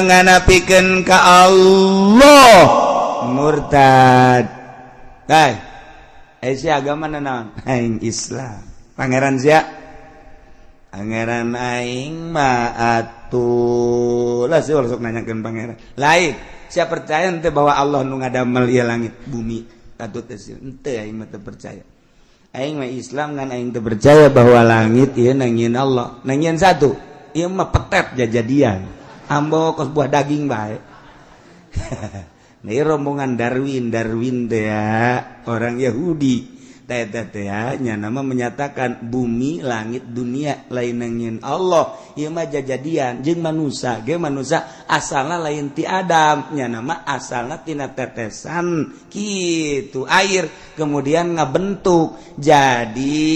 nganapikeun ka Allah, murtad. Hai, eh, si agama naon? Aing Islam. Pangeran sia? Pangeran aing mah atuh lah. Sih sok nanyakeun pangeran lain. Siapa percaya ente bahwa Allah nu ngadamel ieu langit bumi? Atuh teh ente, aing mah teu percaya. Aing mah Islam, ngan aing teu percaya bahwa langit ieu nangieun Allah, nangieun satu. Ieu mah petet jajadian, ambo kos buah daging bae. Nah, rombongan Darwin. Darwin teh orang Yahudi nya, nama menyatakan bumi, langit, dunia lain nyieun Allah, ieu mah jajadian. Jeung manusia ge, manusia asalna lain ti Adam nya, nama asalna tina tetesan kitu air, kemudian ngabentuk jadi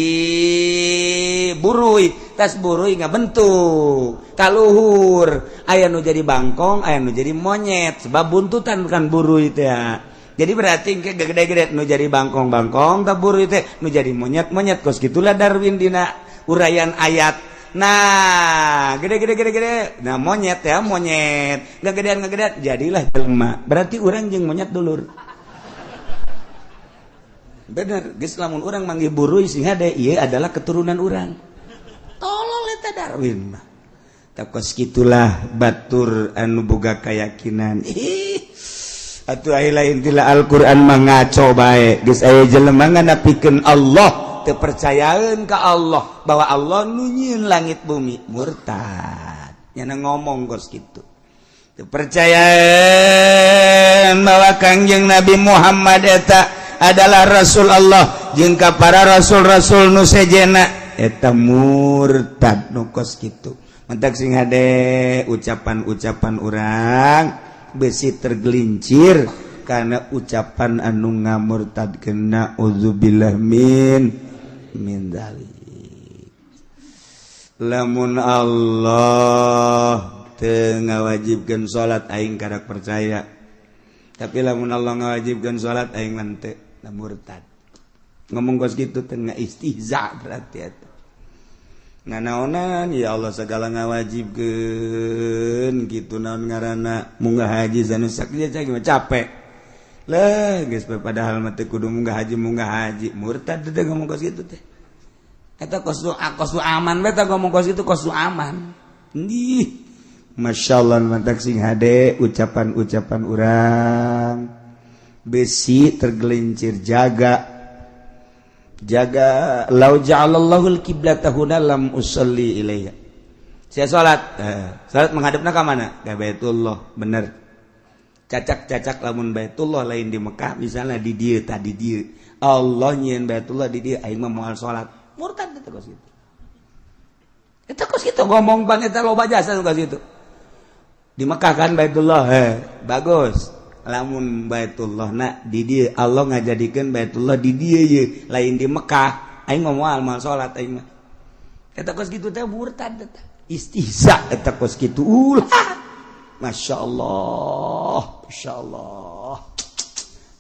buruy, tas buruy ngabentuk kaluhur, aya nu jadi bangkong, aya nu jadi monyet, sebab buntutan kan buruy teh. Jadi berarti ke gede-gede nu jadi bangkong-bangkong, tabur itu nu jadi monyet-monyet. Kos gitulah Darwin dina uraian ayat. Nah, gede-gede gede-gede, nah monyet ya, monyet nggak gedean, nggak gedean, jadilah jelema. Berarti orang jeung monyet dulur. Bener geus, lamun urang manggil buruy sing hade, ieu adalah keturunan urang. Tolol eta Darwin mah. Tak kos gitulah batur anu boga keyakinan. Ih, atuh ai lain tila Al-Qur'an mah ngaco bae. Geus aya jelema nganapikeun Allah, teu percayaeun ka Allah bahwa Allah nu nyieun langit bumi, murtad. Nyana ngomong kos kitu. Teu percayaeun bahwa Kangjeng Nabi Muhammad eta adalah Rasul Allah jeung ka para rasul-rasul nu sejena, eta murtad nu kos kitu. Mentak sing hade ucapan-ucapan urang, besi tergelincir karena ucapan anu ngamurtad kena, udzubillah min min dzalik. Lamun Allah teu ngawajibkeun salat, aing kadak percaya, tapi lamun Allah ngawajibkeun salat, aing mah teu. Murtad ngomong kos kitu teh, istihza berarti eta. Nganaonan ya Allah segala ngawajibkeun gitu, naon ngaranna, munggah haji sanusak dia capek lah geus, padahal mah teu kudu munggah haji, munggah haji. Murtad teh ngomong kos kitu teh. Eta kos nu, kos nu aman beta ngomong kos itu, kos nu aman. Ih, Masya Allah, mantak sing hade ucapan-ucapan urang, besi tergelincir. Jaga jaga. Lau ja'alallahul kiblata huna lam usalli ilaiha. Saya salat, salat menghadapna ka mana? Ka Baitullah. Bener, cacak-cacak lamun Baitullah lain di Mekah, misalnya di dieu, tadi dieu Allah nyieun Baitullah di dieu, aing mah moal salat. Murtad eta kos kitu. Eta kos kitu ngomong bang, eta loba jasa kos kitu. Di Mekah kan Baitullah, bagus. Lamun Baitullah nak di dieu, Allah ngajadikeun Baitullah di dieu ye, lain di Mekah, aing mah moal moal salat aing mah. Eta kos kitu teh murtad eta, istihza eta kos kitu. Ulah, Masya Allah, Masya Allah.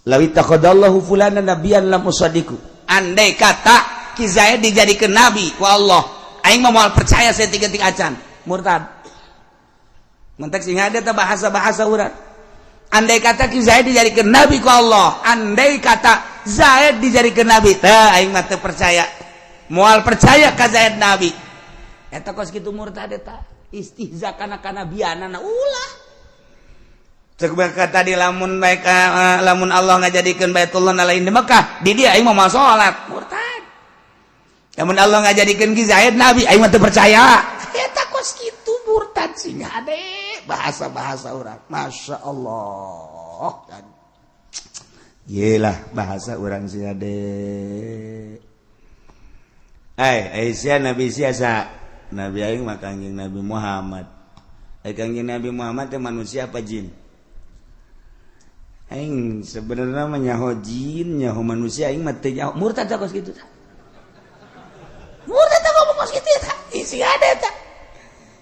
Law ittakhadallahu fulana nabiyan lam usaddiqu. Andai kata Ki Zaid dijadikan nabi ku Allah, aing mah moal percaya saya tiga-tiga acan. Murtad. Mentek sing ada bahasa-bahasa urang. Andai kata Ki Zaid dijadikan nabi ku Allah, andai kata Zaid dijadikan nabi teh, aing mah teu percaya, moal percaya ka Zaid nabi. Eta kos kitu murtad eta, istihza kana kanabianana. Ulah. Cek tadi, lamun baik, lamun Allah ngajadikeun Baitullah lain di Mekah, di dia aing mah moal salat. Murtad. Lamun Allah ngajadikeun Ki Zaid nabi, aing mah teu percaya. Eta kos kitu murtad. Sing hade bahasa-bahasa urang, Masya Allah kan. Yelah, bahasa urang sih ade. Eh, Aisyah, Nabi siasa? Nabi aing mah Kangjeng Nabi Muhammad. Eh, Kangjeng Nabi Muhammad teh manusia apa jin? Aing sebenarnya mah nyaho jin, nyaho manusia aing mah teu nyaho. Murtad kos kitu tah. Murtad ngomong kos kitu tah. Isi ada tah.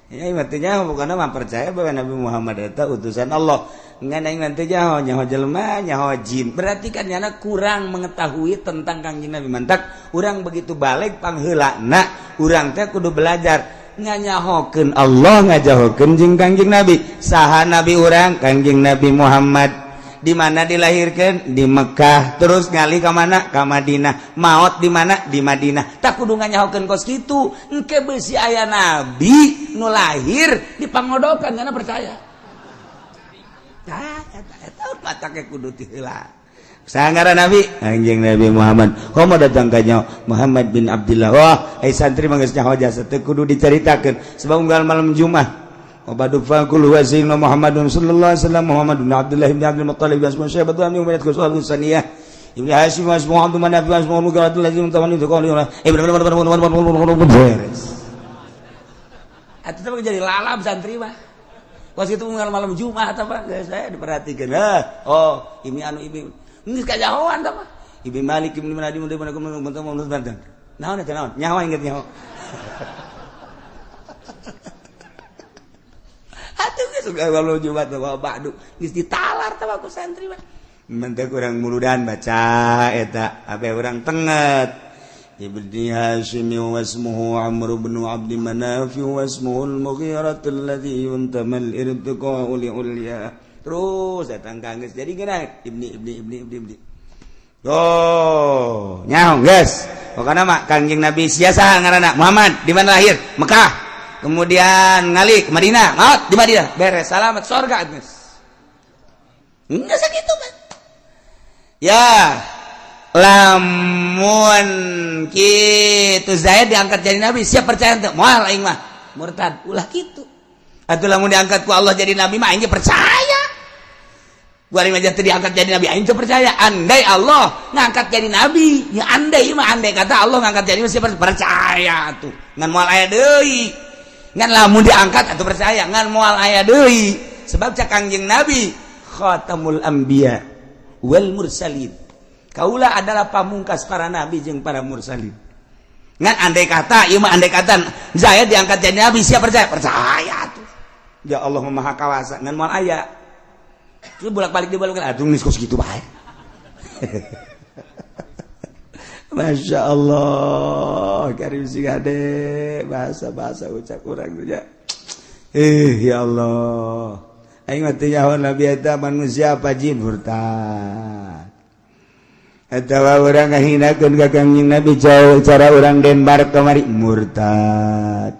Ya aing mah teu nyaho, bukan mah percaya bahwa Nabi Muhammad eta utusan Allah. Ngan aing mah teu nyaho, nyaho jelema, nyaho jin. Berarti kan nyana kurang mengetahui tentang Kangjeng Nabi. Mantak urang begitu balik pangheulana, urang teh kudu belajar nganyahokeun Allah, ngajahokeun jeung Kangjeng Nabi. Saha nabi urang? Kangjeng Nabi Muhammad. Di mana dilahirkan? Di Mekah. Terus ngali ke mana? Ke Madinah. Maut di mana? Di Madinah. Tak kudu nganyahokeun kos kitu. Engke besi aya nabi nu lahir di Pangodokan, karena percaya. Tah, eta eta patake kudu ti heula. Sangara nabi Anjing Nabi Muhammad. Komo datang ka Muhammad bin Abdullah. Wah, ai santri mah geus nyaho jasa, teu kudu dicaritakeun sebab unggal malam Jumat. Wa ba'du faqul huwa sayyidina Muhammadun sallallahu alaihi wasallam, Muhammad bin Abdullah bin Abdul Muttalib, asma syaibat wa umayyah kusul saniyah Ibnu Hashim, asma Abdul Manaf, asma Mughirah lazim tamani qawli beres. Atuh teh jadi lalap santri mah. Was itu malam Jumat apa geus saya diperhatikan. Ah, oh, ini anu ibi geus kajahoan tah mah. Ibnu Malik ibnu Manadi mun mun. Naon eta, naon? Nyawa inget nyawa. Atuh geus malam Jumat wa ba'du geus ditalar tah ku santri mah. Mentek urang muludan baca eta abe urang tenget. Ibni Hashim wasmuhu Amr bin Abd Manaf wasmuhu al-Mughirah alladhi yuntamal irtiqa'u li ulya. Terus datang kangges jadi gimana? Ibni ibni ibni ibni ibni. Oh, nyaho geus. Pokona mah Kangjeng Nabi sia saha ngaranna? Muhammad. Di mana lahir? Mekah. Kemudian ngalik Madinah, maut di Madinah. Beres, salamat surga geus. Enggak segitu mah. Ya, lamun kitu Zaid diangkat jadi nabi, siap percaya teu? Moal aing mah. Murtad ulah kitu. Atuh lamun diangkat ku Allah jadi nabi mah aing ge percaya. Gua aja teu diangkat jadi nabi aing teu percaya. Andai Allah ngangkat jadi nabi, ya andai mah, andai kata Allah ngangkat jadi nabi siap percaya atuh. Ngan moal aya deui. Ngan lamun diangkat atuh percaya, ngan moal aya deui. Sebab cak Kangjeng Nabi khatamul anbiya wal mursalin. Kaula adalah pamungkas para nabi jeung para mursalin. Ngan andai kata, ieu mah andai kata Zaid diangkat jadi nabi siap percaya? Percaya tuh. Ya Allah Maha Kawasa, ngan moal aya. Itu bolak-balik dibolak aduh geus kos kitu bae. Masya Allah, karim sing ade bahasa-bahasa ucap urang teh. Ya Allah. Aing mah teu nyaho nabi eta manusia apa jin, murtad. Atawa urang ngahinakeun ka Kangjeng Nabi jauh cara urang Denmark kamari, murtad.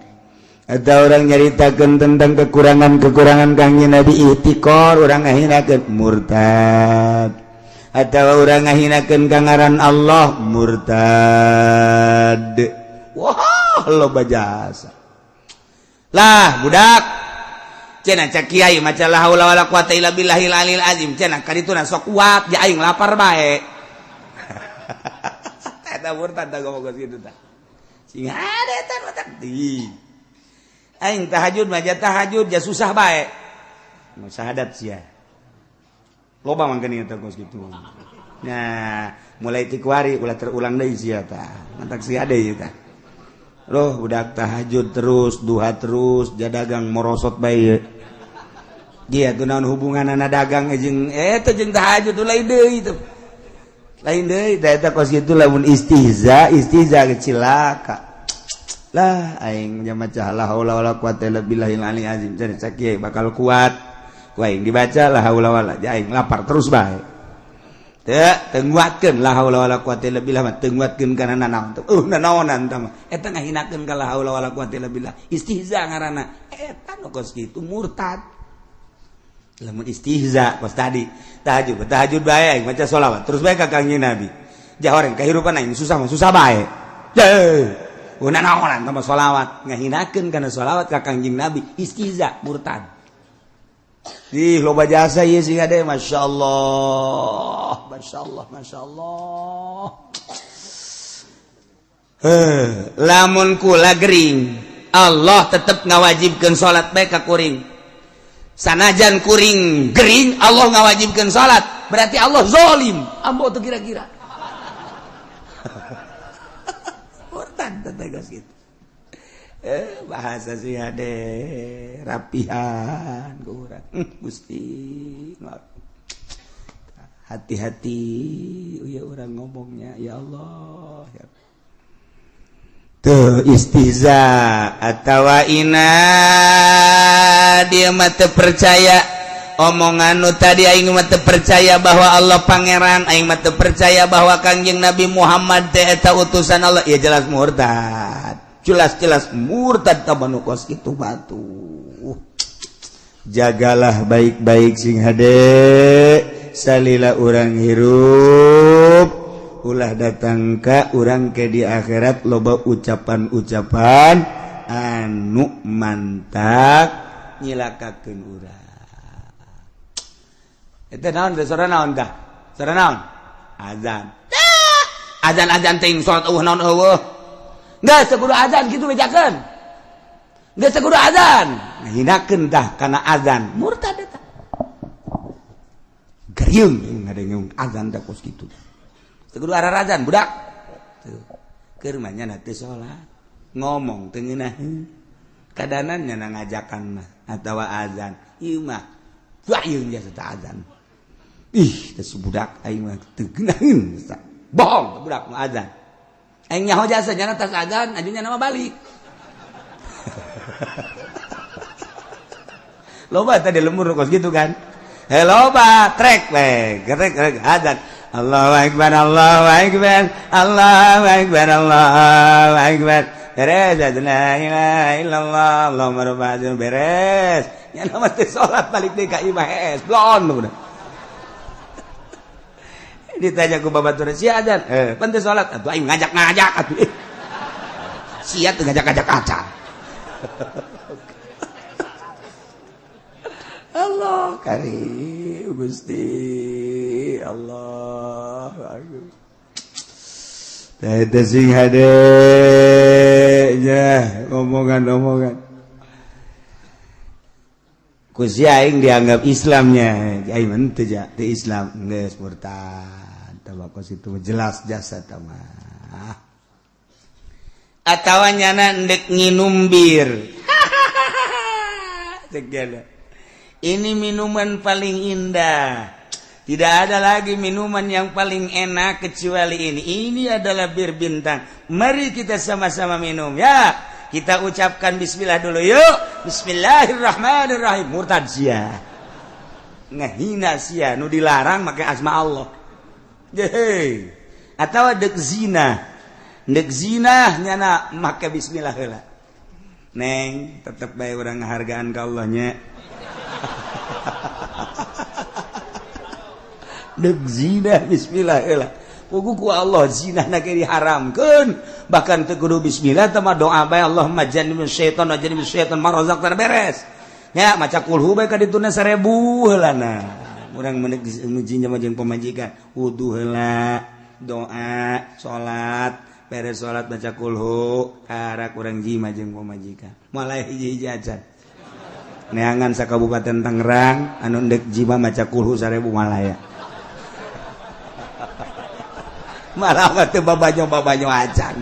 Atau orang nyaritakeun tentang kekurangan-kekurangan Kangjeng Nabi, ihtikor urang ngahinakeun, murtad. Atau urang ngahinakeun ka ngaran Allah, murtad. Wah, loba jasa. Lah, budak cenah cak kiai maca la haula wala quwata illa billahil alil azim cenah kadituna sok kuat ja aing lapar bae. Eta murtad tah ngomong kitu tah. Sing ada eta mah di. Aing tahajud mah ja tahajud ja susah bae. Mau syahadat sia. Loba mangkeun eta kos kitu. Nah, mulai ti kuari ulah terulang deui sia tah. Mantak sia deui tah. Loh, budak tahajud terus, duha terus, ja dagang morosot bae. Dia tuh naon hubunganana dagang jeung eta jeung tahajud tuh lain deui tuh. Lain deui tah eta kos kitu lamun istihza, istihza cilaka. Lah aing nya maca la haula wala quwata illa billahil aliyil azim cenah cak kiai bakal kuat. Ku aing dibaca la haula wala ja aing lapar terus bae. Teu teu nguatkeun la haula wala quwata illa billah mah teu nguatkeun kana nanaon teh. Nanaonan tah mah. Eta ngahinakeun ka la haula wala quwata illa billah. Istihza ngaranna. Eta nu kos kitu murtad. Lamun istihza kos tadi tahajud tahajud bae aing maca sholawat terus bae ka Kangjeng Nabi. Ja horeng kahirupan aing susah mah susah bae. Ye. Nanaonan tah mah sholawat ngahinakeun kana sholawat ka Kangjeng Nabi, istihza, murtad. Ih, loba jasa ieu sing ade, masyaallah. Masyaallah, masyaallah. Heh, lamun kula gering, Allah tetep ngawajibkeun salat bae ka kuring. Sanajan kuring gering, Allah ngawajibkeun salat, berarti Allah zalim. Ambo tuh kira-kira. Murtad teh geus kitu. Bahasa sih ade rapihan kurang. Gusti, hati-hati ya orang ngomongnya, ya Allah ya. Tuh istihza atawa ina dia mah teu percaya omongan nu tadi, aing mah teu percaya bahwa Allah pangeran, aing mah teu percaya bahwa Kangjeng Nabi Muhammad teh eta utusan Allah, ya jelas murtad, jelas-jelas murtad tabanu kos itu batu. Jagalah baik-baik sing hade salila urang hirup, ulah datang ka urang ke di akhirat loba ucapan-ucapan anu mantak Nyilakakeun urang. Eta naon teh? Sora naon tah? Sora naon? Azan. Azan, azan ting salat eueuh naon eueuh. Geus teu kudu azan kitu bejakeun. Geus teu kudu azan. Ngahinakeun tah kana azan. Murtad eta. Gariung ngadenge azan teh kos kitu. Teu kudu ararazan budak. Tuh. Keur mah nya teu salat. Ngomong teu ngeunaheun. Kadanan nya ngajakan mah atawa azan. Ieu mah bayung jasa teh azan. Ih, teh budak aing mah teu geunaheun. Bohong budak mah azan. Aing nyaho jasa nya tas azan, ajunya nama balik. Loba tadi lembur kos gitu kan. Hei loba trek we, gerek gerek azan. Allahu akbar, Allahu akbar, Allahu akbar, Allahu akbar. Beres, la ilaha illallah, Allahumma rabbana beres. Nya nama teh salat balik deui ka imah hees, blon udah. Ditanya ku babatur sia azan, pan teu salat atuh aing ngajak-ngajak atuh. Sia teu ngajak-ngajak acan. Allah karim Gusti Allah agung. Teh sing hade nya omongan-omongan. Ku si aing dianggap Islamnya, aing mah teu ja, teu Islam geus murtad. Tah kos itu jelas jasa tah mah. Atawa nyana endek nginum bir. Cek dia. Ini minuman paling indah. Tidak ada lagi minuman yang paling enak kecuali ini. Ini adalah bir bintang. Mari kita sama-sama minum ya. Kita ucapkan bismillah dulu yuk. Bismillahirrahmanirrahim. Murtad sia. Ngehina sia nu dilarang make asma Allah. Hei. Atau dek zina. Dek zina nyana make bismillah heula. Neng, tetep bae urang ngahargaan ka Allah nya. Dek zina bismillah heula. Pugu ku Allah zina na ge diharamkeun. Bahkan teu kudu bismillah teh mah doa bae Allahumma jannibna syaitan wa jannibna syaitan ma razaqtana beres. Ya maca kulhu bae ka dituna 1000 heulana. Urang menek jinjam jeung pamajikan wudu heula, doa, salat, beres salat baca kulhu, karak urang jima jeung pamajikan. Mulai hiji-hiji acan. Neangan sa Kabupaten Tangerang anu ndek jima maca kulhu 1000 malaya. Malah mah teu babanyo-babanyo acan.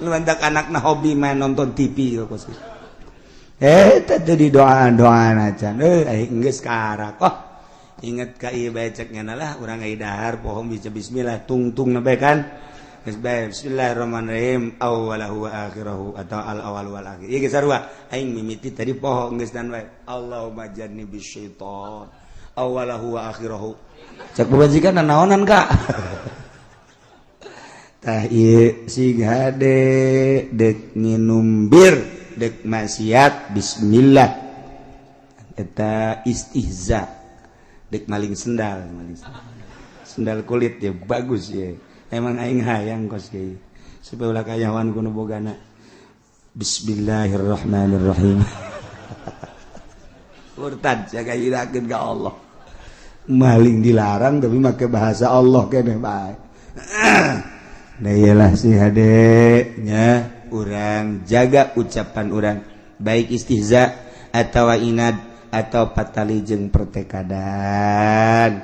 Lu mendak anakna hobi main nonton TV kok sih. Teh di doa-doaan acan. Aing geus karak. Oh, inget ka ieu bae cek nya lah urang ai dahar poho bisa bismillah tungtung bae kan. Geus bae bismillahirrahmanirrahim awwalahu wa akhirahu atau al awal wal akhir. Ieu geus sarua aing mimiti tadi poho geus dan bae. Allahumma jannibis syaitan awwalahu wa akhirahu. Cek pamajikan naonan kak. Tah ieu sing hade dek nginum bir dek maksiat bismillah eta istihza dek maling sendal, maling sendal, sendal kulit ya bagus ya. Emang aing hayang kos kieu supaya ulah kayawan ku nu bogana. Bismillahirrahmanirrahim. Murtad jaga irakeun ka Allah. Maling dilarang tapi make bahasa Allah keneh bae. Nah iyalah si hade nya urang jaga ucapan urang baik istihza atau inad atau patali jeung pertekadan.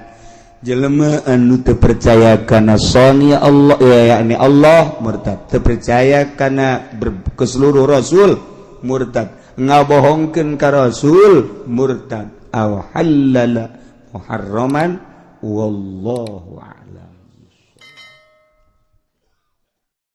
Jelema anu teu percaya kana soni Allah ya yakni Allah murtad, teu percaya kana ke seluruh rasul murtad, ngabohongkeun ka rasul murtad, aw halala muharraman wallahu a'lam.